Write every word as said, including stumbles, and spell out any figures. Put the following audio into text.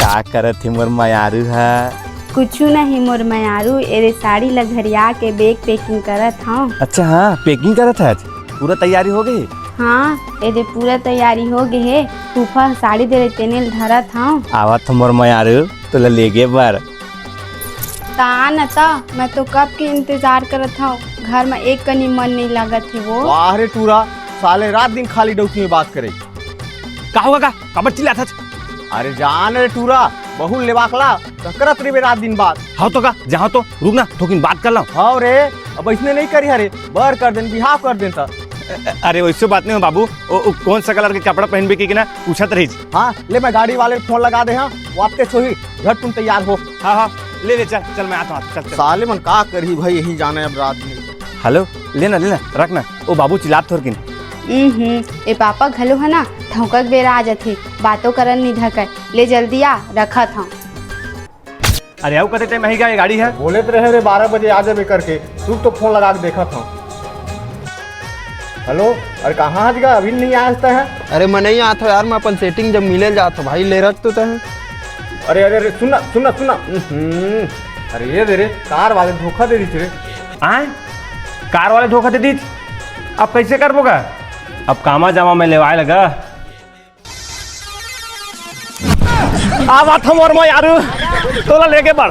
का करत हे मोर मयारू ह? कुछु नहीं मोर मयारू, एरे साड़ी ला घरिया के bag packing करत हंव। अच्छा हाँ, packing करत हच? पूरा तैयारी हो गे? हाँ, एदे पूरा तैयारी हो गे हे। फूफा ह साड़ी दे रहे, तेने ल धरत हंव। आवत हंव मोर मयारू, तोला लेगे बर। त आ न त, मैं तो कब के इंतजार करत हंव, घर म एक कनी मन नइ लागत हे वो। वाह रे टूरा, साले रात दिन खाली डौकी में बात करे। का होगा का? काबर चिल्लात हच? अरे जान रे टूरा, बहू लेवाकला, त करत रहिबे रात दिन बात। हव तो का, जाहूं तो, रुक ना, थोकिन बात कर लंव। हव रे, अब अइसने नइ करिहा रे, बर कर देन, बिहाव कर देन त। अ-, अरे वइसे बात नइ हो बाबू, ओ, ओ कौन सा colour के कपड़ा पहिनबे कहिके ना पूछत रहिस। हाँ, ले मैं गाड़ी वाले ल phone लगा दे हंव, वो आते सोही, झटकुन तैयार हो। हाँ, हाँ, ले, ले, चल, चल, मैं आता हूँ, चल, चल। साले मन का करही भाई, यही जाने अब रात में। Hello, ले ना, ले ना, रख ना, ओ बाबू चिल्लात थोरकिन। हम्म, ए पापा घलो ह ना, ठौंकक बेरा आ जथे, बातो करन नि धकय। ले जल्दी आ, रखत हंव। अरे अउ कते time आही गा, ये गाड़ी ह? बोले त रहे रे बारह बजे आ जाबे करके, तू तो phone लगा के देखत हंव। Hello, अरे कहाँ हच गा, अभी नहीं आया हच तैं? अरे मैं नहीं आत हंव यार, मैं अपन setting जब मिले ल जात हंव भाई, ले रख तो तैं। अरे, अरे, अरे, सुन ना, सुन ना, सुन ना। हम्म, अरे ये दे रे, car वाले धोखा दे दिस रे। आय? Car वाले धोखा दे दिस? अब कइसे करबो गा? अब कामा जामा में लेवाय लगा। आवत हंव मोर मयारू, तोला लेगे बर।